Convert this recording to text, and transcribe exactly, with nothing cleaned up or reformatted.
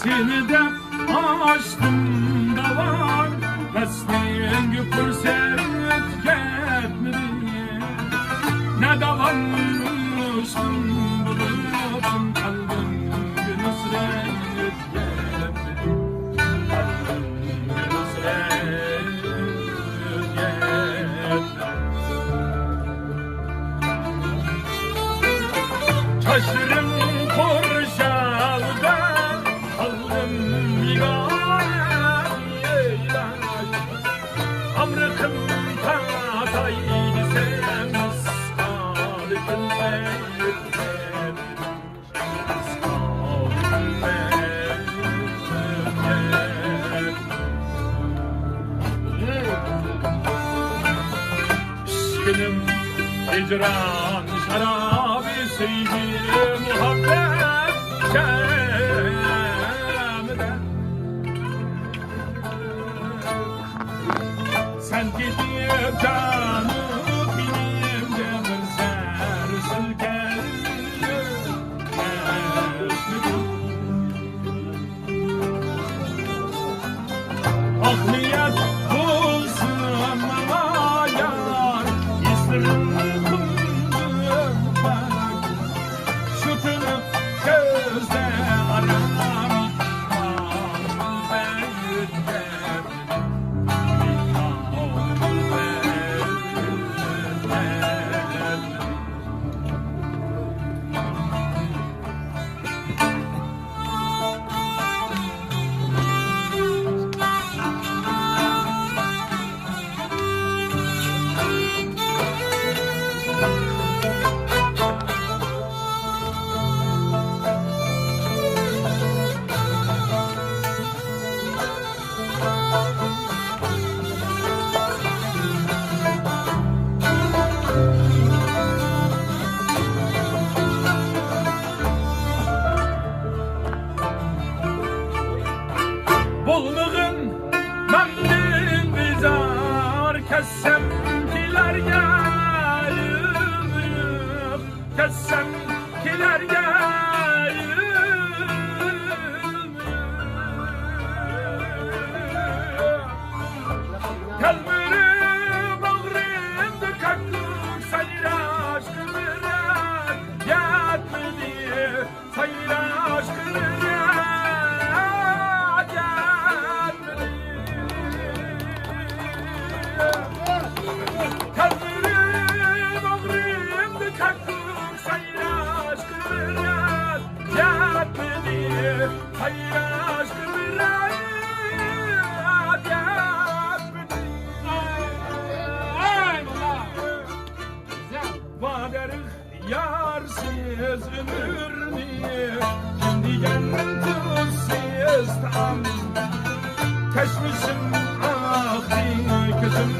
سېنى دەپ ئاچتىم داۋان، ۋەسلىڭگە پۇرسەت يەتمىدى. نە داۋان ئۇچتۇم بۇلۇتتىن، قەلبىڭگە نۇسرەت يەتمىدى. قەلبىڭگە نۇسرەت يەتمىدى. چاچلىرىم قورشاۋدا قالدىم نىگارىم. ئامرىقىم تاتاي دېسەم، مىسقالى كۈلمەيدۇ. ئىشقىنىم ھىجران شارابى، سۆيگۈ مۇھەببەت جامىدا. سەن كېتىپ جانۇ تېنىمگە بىر زەر سىلكەلدى. ئاقنىيەت بولسۇن ماڭا يار، ھېسلىرىم قۇمدىن پاك. شۇ تىنىق كۆزدە ئارام، مېھمانىم بەيتكە. بولمىغىن مەندىن بىزار، كەتسەم كېلەرگە يۈرۈپ، كەتسەم كېلەرگە يۈرۈپ. تەلمۈرۈپ باغرىمدا كاككۇك، سايراش قىلىپ يەتمىدى، سايراش قىلىپ يەتمىدى. تەلمۈرۈپ باغرىمدا كاككۇك، سايراش قىلىپ يەتمىدى. قاياش قىمىراپ ياتمىدى. ۋادەرىخ يارسىز ئۆمۈرنى، كىم دېگەن تۇزسىز تائام. كەچمىشىم ئاقتى كۆزۈم